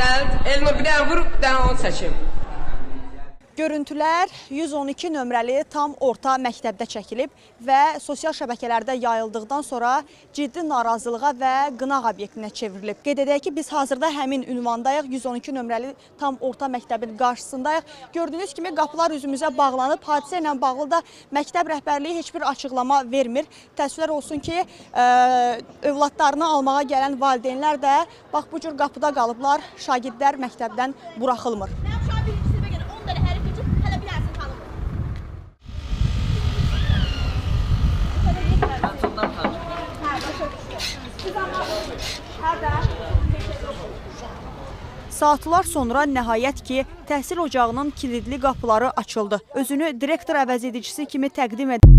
Dəli, Elnur bir dənə vurub, bir dənə onu çəkim. Görüntülər 112 nömrəli tam orta məktəbdə çəkilib və sosial şəbəkələrdə yayıldıqdan sonra ciddi narazılığa və qınaq obyektinə çevrilib. Qeyd edək ki, biz hazırda həmin ünvandayıq, 112 nömrəli tam orta məktəbin qarşısındayıq. Gördüyünüz kimi qapılar üzümüzə bağlanıb. Hadisə ilə bağlı da məktəb rəhbərliyi heç bir açıqlama vermir. Təəssüflər olsun ki, övladlarını almağa gələn valideynlər də bax bu cür qapıda qalıblar, şagirdlər məktəbdən buraxılmır. Mənim uşağım birinci sinifə gedir, 10 dənə hərf keçib, hələ bir dənəsini tanımır. Saatlar sonra nəhayət ki, təhsil ocağının kilidli qapıları açıldı. Özünü direktor əvəzedicisi kimi təqdim edən